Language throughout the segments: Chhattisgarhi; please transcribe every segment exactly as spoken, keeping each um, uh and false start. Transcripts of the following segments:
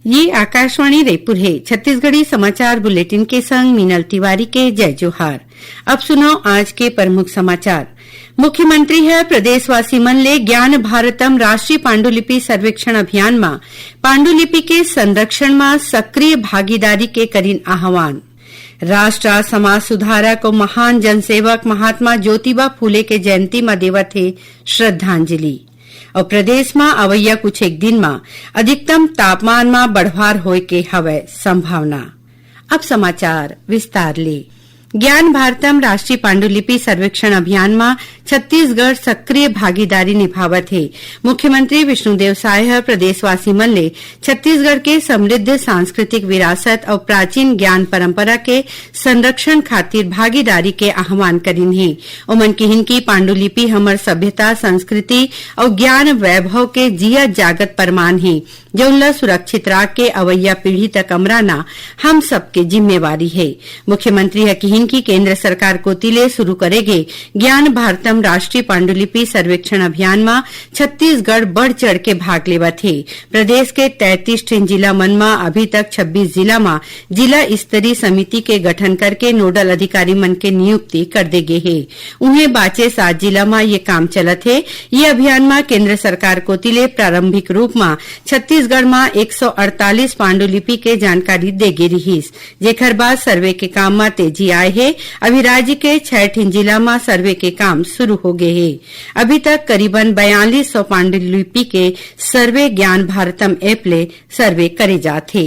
ये आकाशवाणी रायपुर हे। छत्तीसगढ़ी समाचार बुलेटिन के संग मीनल तिवारी के जय जोहार। अब सुनव आज के प्रमुख समाचार। मुख्यमंत्री ह प्रदेशवासी मन ले ज्ञान भारतम राष्ट्रीय पांडुलिपि सर्वेक्षण अभियान म पांडुलिपि के संरक्षण म सक्रिय भागीदारी के करिन आह्वान। राष्ट्र आ समाज सुधारक अउ महान जनसेवक महात्मा ज्योतिबा फूले के जयंती म देवत हे श्रद्धांजलि। अउ प्रदेश म अवइया कुछ एक दिन म अधिकतम तापमान म बढ़वार होय के हवय संभावना। अब समाचार विस्तार ले। ज्ञान भारतम राष्ट्रीय पांडुलिपि सर्वेक्षण अभियान म छत्तीसगढ़ सक्रिय भागीदारी निभावत हे। मुख्यमंत्री विष्णुदेव साय ह प्रदेशवासी मन ले छत्तीसगढ़ के समृद्ध सांस्कृतिक विरासत अउ प्राचीन ज्ञान परंपरा के संरक्षण खातिर भागीदारी के आह्वान करिन हे। ओमन किहिन कि पांडुलिपि हमर सभ्यता, संस्कृति अउ ज्ञान वैभव के जियत जागत परमान हे, जउन ल सुरक्षित राख के अवइया पीढ़ी तक अमराना हम सबके जिम्मेवारी हे। मुख्यमंत्री ह किहिन कि केंद्र सरकार कोति ले शुरू करे गे ज्ञान भारतम राष्ट्रीय पांडुलिपि सर्वेक्षण अभियान म छत्तीसगढ़ बढ़ चढ़ के भाग लेवत हे। प्रदेश के तैंतीस ठिन जिला मन म अभी तक छब्बीस जिला म जिला स्तरीय समिति के गठन करके नोडल अधिकारी मन के नियुक्ति कर दे गे हे। उहें, बाचे सात जिला म ये काम चलत हे। ये अभियान म केंद्र सरकार कोति ले प्रारंभिक रूप म छत्तीसगढ़ म एक सौ अड़तालीस पांडुलिपि के जानकारी दे गे रिहिस, जेखर बाद सर्वे के काम म तेजी आए हे। अभी राज्य के छह ठिन जिला म सर्वे के काम शुरू हो गे हे। अभी तक करीबन बयालीस सौ पांडुलिपि के सर्वे ज्ञान भारतम ऐप ले सर्वे करे जात हे।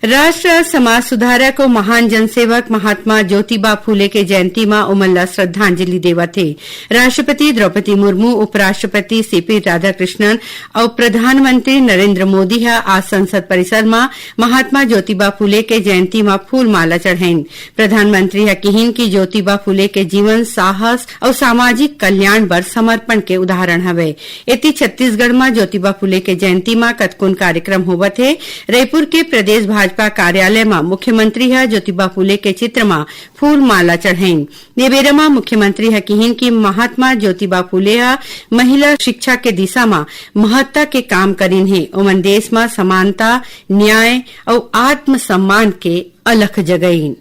राष्ट्र अउ समाज सुधारक अउ महान जनसेवक महात्मा ज्योतिबा फूले के जयंती म ओमन ल श्रद्धांजलि देवत हे। राष्ट्रपति द्रौपदी मुर्मू, उपराष्ट्रपति सीपी राधाकृष्णन अउ प्रधानमंत्री नरेंद्र मोदी ह आज संसद परिसर म महात्मा ज्योतिबा फूले के जयंती म फूल माला चढ़ाइन। प्रधानमंत्री ह किहिन कि ज्योतिबा फूले के जीवन, साहस अउ सामाजिक कल्याण बर समर्पण के उदाहरण हवय। एती छत्तीसगढ़ म ज्योतिबा फूले के जयंती म कतकोन कार्यक्रम होवत हे। रईपुर के प्रदेश भाजपा कार्यालय म मुख्यमंत्री ह ज्योतिबा फूले के चित्र म फूल माला चढ़ाइन। ये बेरा म मुख्यमंत्री ह किहिन कि महात्मा ज्योतिबा फूले ह महिला शिक्षा के दिशा म महत्ता के काम करिन हे। ओमन देश म समानता, न्याय अउ आत्मसम्मान के अलख जगइन।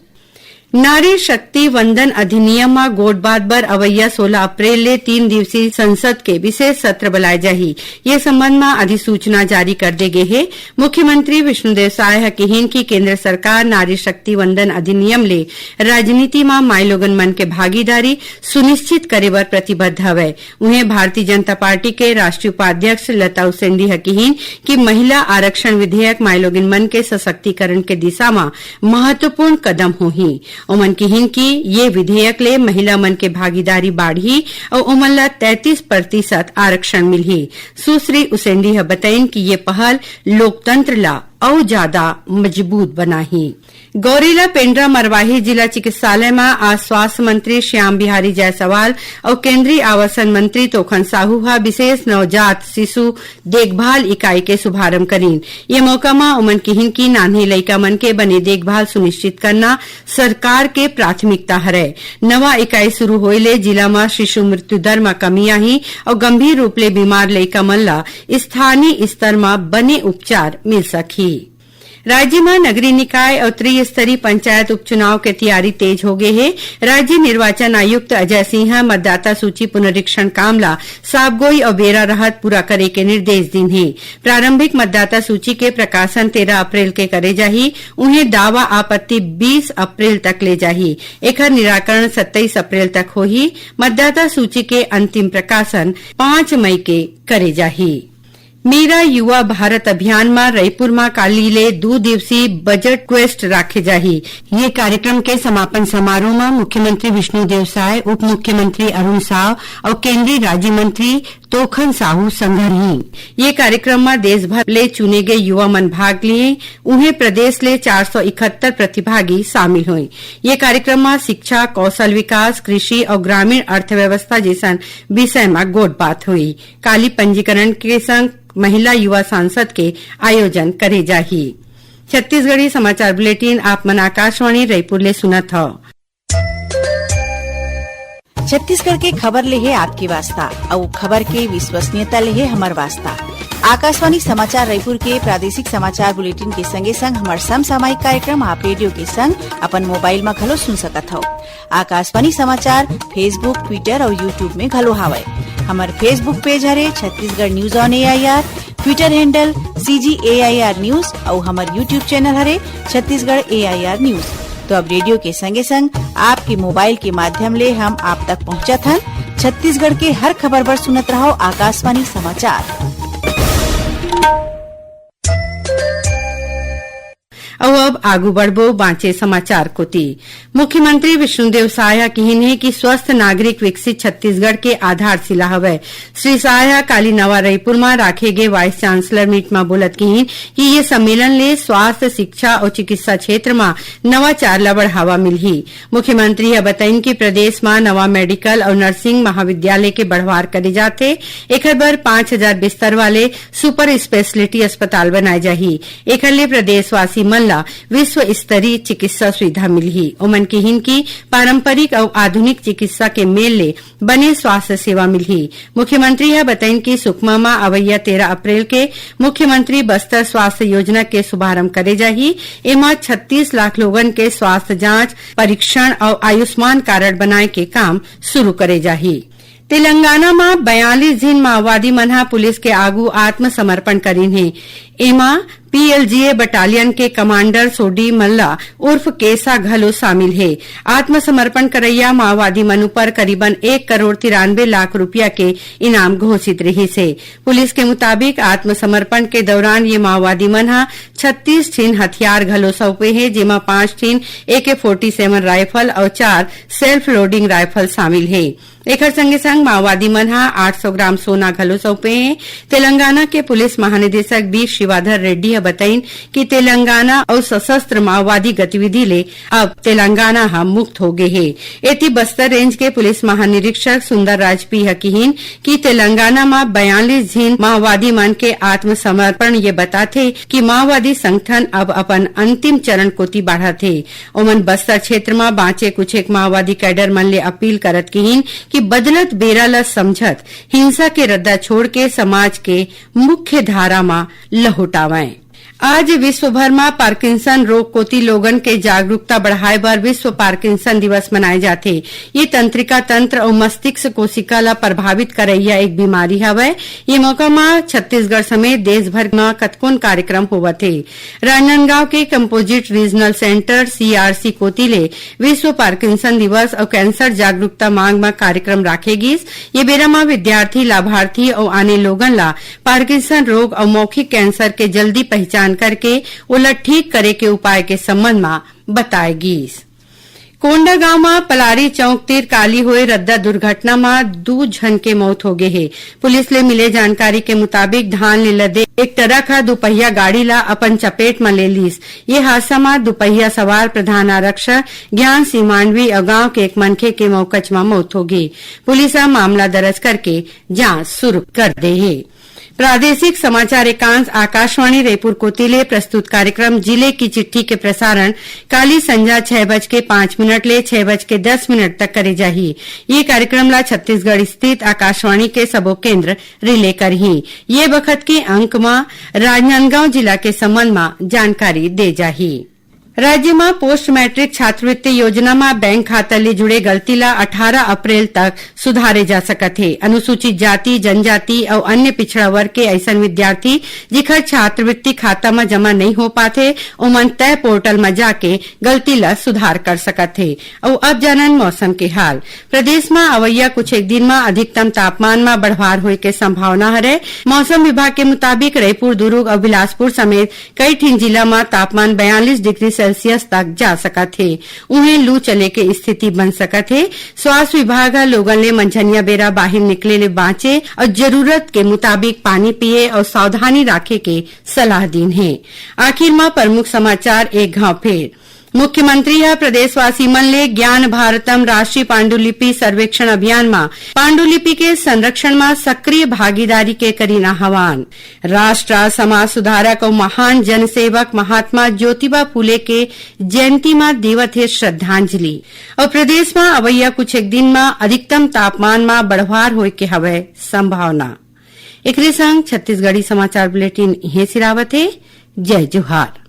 नारी शक्ति वंदन अधिनियम म गोठबात बर अवइया सोलह अप्रैल ले तीन दिवसीय संसद के विशेष सत्र बुलाए जाही। ये संबंध म अधिसूचना जारी कर दे गे हे। मुख्यमंत्री विष्णुदेव साय ह किहिन कि केंद्र सरकार नारी शक्ति वंदन अधिनियम ले राजनीति म माईलोगन मन के भागीदारी सुनिश्चित करे बर प्रतिबद्ध हवय। उहें, भारतीय जनता पार्टी के राष्ट्रीय उपाध्यक्ष लता उसेंडी ह किहिन कि महिला आरक्षण विधेयक माईलोगिन मन के सशक्तिकरण के दिशा म महत्वपूर्ण कदम होही। ओमन किहिन कि ये विधेयक ले महिला मन के भागीदारी बाढ़ही अउ ओमन ल तैंतीस प्रतिशत आरक्षण मिलही। सुश्री उसेंडी ह बतइन कि ये पहल लोकतंत्र ल अउ जादा मजबूत बनाही। गौरेला पेंड्रा मरवाही जिला चिकित्सालय म आज स्वास्थ्य मंत्री श्याम बिहारी जायसवाल अउ केंद्रीय आवासन मंत्री तोखन साहू ह विशेष नवजात शिशु देखभाल इकाई के शुभारंभ करीन। ये मौका म ओमन किहिन कि नान्हे लइका मन के बने देखभाल सुनिश्चित करना सरकार के प्राथमिकता हरय। नवा इकाई शुरू होए ले जिला म शिशु मृत्यु दर म कमी आही अउ गंभीर रूप ले बीमार लइका मन ल स्थानीय स्तर म बने उपचार मिल सकही। राज्य म नगरीय निकाय अउ त्रिस्तरीय पंचायत उपचुनाव के तैयारी तेज हो गे हे। राज्य निर्वाचन आयुक्त अजय सिंह ह मतदाता सूची पुनरीक्षण काम ल साबगोई अउ बेरा रहत पूरा करे के निर्देश दीन हे। प्रारंभिक मतदाता सूची के प्रकाशन तेरह अप्रैल के करे जाही, उहें दावा आपत्ति बीस अप्रैल तक ले जाही। एखर निराकरण सत्ताईस अप्रैल तक होही। मतदाता सूची के अंतिम प्रकाशन पाँच मई के करे जाही। मेरा युवा भारत अभियान म रईपुर म काली ले दू दिवसीय बजट क्वेस्ट राखे जाही। ये कार्यक्रम के समापन समारोह म मुख्यमंत्री विष्णुदेव साय, उप मुख्यमंत्री अरुण साव अउ केंद्रीय राज्य मंत्री तोखन साहू संघरही। ये कार्यक्रम म देश भर ले चुने गए युवा मन भाग लिए। उहें, प्रदेश ले चार सौ इकहत्तर प्रतिभागी शामिल होए। ये कार्यक्रम म शिक्षा, कौशल विकास, कृषि अउ ग्रामीण अर्थव्यवस्था जैसन विषय म गोठबात होई। काली पंजीकरण के संग महिला युवा सांसद के आयोजन करे जाही। छत्तीसगढ़ी समाचार बुलेटिन आप मन आकाशवाणी रईपुर ले सुनत हव। छत्तीसगढ़ के खबर ले हे आपके वास्ता, अउ खबर के विश्वसनीयता ले हे हमर वास्ता। आकाशवाणी समाचार रायपुर के प्रादेशिक समाचार बुलेटिन के संगे संग हमर समसामयिक कार्यक्रम आप रेडियो के संग अपन मोबाइल म घलो सुन सकत हव। आकाशवाणी समाचार Facebook, Twitter अउ YouTube में घलो हावय। हमर Facebook पेज हरे Chhattisgarh news on AIR, Twitter handle CG AIR news अउ हमर YouTube चैनल हरे छत्तीसगढ़ एआईआर न्यूज। तो अब रेडियो के संगे संग आपके मोबाइल के माध्यम ले हम आप तक पहुंचत हन। छत्तीसगढ़ के हर खबर बर सुनत रहव आकाशवाणी समाचार। अउ अब आगू बढ़बो बांचे समाचार कोति। मुख्यमंत्री विष्णुदेव साय ह किहिन हे कि स्वस्थ नागरिक विकसित छत्तीसगढ़ के आधारशिला हवय। श्री साय ह काली नवा रईपुर म राखे गे वाइस चांसलर मीट म बोलत किहिन कि ये सम्मेलन ले स्वास्थ्य, शिक्षा अउ चिकित्सा क्षेत्र म नवाचार ल बढ़ावा मिलही। मुख्यमंत्री ह बतइन कि प्रदेश म नवा मेडिकल अउ नर्सिंग महाविद्यालय के बढ़वार करे जाथे। एखर बर पाँच हजार बिस्तर वाले सुपर स्पेशलिटी अस्पताल बनाए जाही। एखर ले प्रदेशवासी मन ल विश्व स्तरीय चिकित्सा सुविधा मिलही। ओमन किहिन कि पारंपरिक अउ आधुनिक चिकित्सा के मेल ले बने स्वास्थ्य सेवा मिलही। मुख्यमंत्री ह बतइन कि सुकमा म अवइया तेरह अप्रैल के मुख्यमंत्री बस्तर स्वास्थ्य योजना के शुभारंभ करे जाही। एमा छत्तीस लाख लोगन के स्वास्थ्य जांच, परीक्षण अउ आयुष्मान कारड बनाए के काम शुरू करे जाही। तेलंगाना म बयालीस झिन माओवादी मन ह पुलिस के आगू आत्मसमर्पण करिन हे। एमा पीएलजीए बटालियन के कमांडर सोडी मल्ला उर्फ केसा घलो शामिल हे। आत्मसमर्पण करइया माओवादी मन ऊपर करीबन एक करोड़ तिरानबे लाख रुपया के इनाम घोषित रिहिस हे। पुलिस के मुताबिक, आत्मसमर्पण के दौरान ये माओवादी मन ह छत्तीस ठिन हथियार घलो सौंपे हे, जेमा पांच ठिन एके फोर्टी सेवन राइफल अउ चार सेल्फ लोडिंग राइफल शामिल हे। एखर संगे संग माओवादी मन ह आठ सौ ग्राम सोना घलो सौंपे हे। तेलंगाना के पुलिस महानिदेशक बी शिवाधर रेड्डी ह बतइन कि तेलंगाना अउ सशस्त्र माओवादी गतिविधि ले अब तेलंगाना ह मुक्त हो गे हे। एती बस्तर रेंज के पुलिस महानिरीक्षक सुंदर राज पी ह किहिन कि तेलंगाना म बयालीस झिन माओवादी मन के आत्मसमर्पण ये बताथे कि माओवादी संगठन अब अपन अंतिम चरण कोति बाढ़त हे। ओमन बस्तर क्षेत्र म बांचे कुछेक माओवादी कैडर मन ले अपील करत किहिन कि बदलत बेरा ल समझत हिंसा के रद्दा छोड़ के समाज के मुख्य धारा म लहुटावंय। आज विश्व भर म पार्किंसन रोग कोति लोगन के जागरूकता बढ़ाए बर विश्व पार्किंसन दिवस मनाए जाथे। ये तंत्रिका तंत्र अउ मस्तिष्क कोशिका ल प्रभावित करइया एक बीमारी हवय। ये मौका म छत्तीसगढ़ समेत देश भर म कतकोन कार्यक्रम होवत हे। राजनांदगांव के कंपोजिट रीजनल सेंटर, सीआरसी, कोति ले विश्व पार्किंसन दिवस अउ कैंसर जागरूकता मांग म कार्यक्रम राखे गिस। ये बेरा म विद्यार्थी, लाभार्थी अउ आने लोगन ला पार्किंसन रोग अउ मौखिक कैंसर के जल्दी पहिचान करके ओला ठीक करे के उपाय के संबंध म बताए गिस। कोंडागांव म पलारी चौक तीर काली होए रद्दा दुर्घटना म दू झन के मौत हो गे हे। पुलिस ले मिले जानकारी के मुताबिक, धान ले लदे एक ट्रक ह दुपहिया गाड़ी ला अपन चपेट म ले लीस। ये हादसा म दुपहिया सवार प्रधान आरक्षक ज्ञान सिंह मांडवी अउ गांव के एक मनखे के मौकच म मौत हो गे। पुलिस ह मामला दर्ज करके जांच शुरू कर दे हे। प्रादेशिक समाचार एकांश आकाशवाणी रायपुर कोति ले प्रस्तुत कार्यक्रम जिले की चिट्ठी के प्रसारण काली संझा छह बज के पाँच मिनट ले छह बज के दस मिनट तक करे जाही। ये कार्यक्रम ला छत्तीसगढ़ स्थित आकाशवाणी के सबो केंद्र रिले करही। ये बखत के अंक म राजनांदगांव जिला के संबंध म जानकारी दे जाही। राज्य म पोस्ट मैट्रिक छात्रवृत्ति योजना म बैंक खाता ले जुड़े गलती ला अठारह अप्रैल तक सुधारे जा सकत हे। अनुसूचित जाति, जनजाति अउ अन्य पिछड़ा वर्ग के अइसन विद्यार्थी, जिखर छात्रवृत्ति खाता म जमा नइ हो पात हे, ओमन तय पोर्टल म जाके गलती ला सुधार कर सकत हे। अउ अब जानन मौसम के हाल। प्रदेश म अवइया कुछ एक दिन म अधिकतम तापमान म बढ़वार होए के संभावना हरे। मौसम विभाग के मुताबिक, रईपुर, दुरूग अउ बिलासपुर समेत कई ठिन जिला म तापमान बयालीस डिग्री सेल्सियस तक जा सकत हे। उहें, लू चले के स्थिति बन सकत हे। स्वास्थ्य विभाग ह लोगन ले मंझनिया बेरा बाहिर निकले ले बांचे अउ जरूरत के मुताबिक पानी पिए अउ सावधानी राखे के सलाह दीन हे। आखिर म प्रमुख समाचार एक घाव फेर। मुख्यमंत्री ह प्रदेशवासी मन ले ज्ञान भारतम राष्ट्रीय पांडुलिपि सर्वेक्षण अभियान म पांडुलिपि के संरक्षण म सक्रिय भागीदारी के करीन आह्वान। राष्ट्र, समाज सुधारक अउ महान जनसेवक महात्मा ज्योतिबा फूले के जयंती म देवत हे श्रद्धांजलि। अउ प्रदेश म अवइया कुछ एक दिन म अधिकतम तापमान म बढ़वार होए के हवय संभावना। एकरे संग छत्तीसगढ़ी समाचार बुलेटिन इहें सिरावत हे। जय जोहार।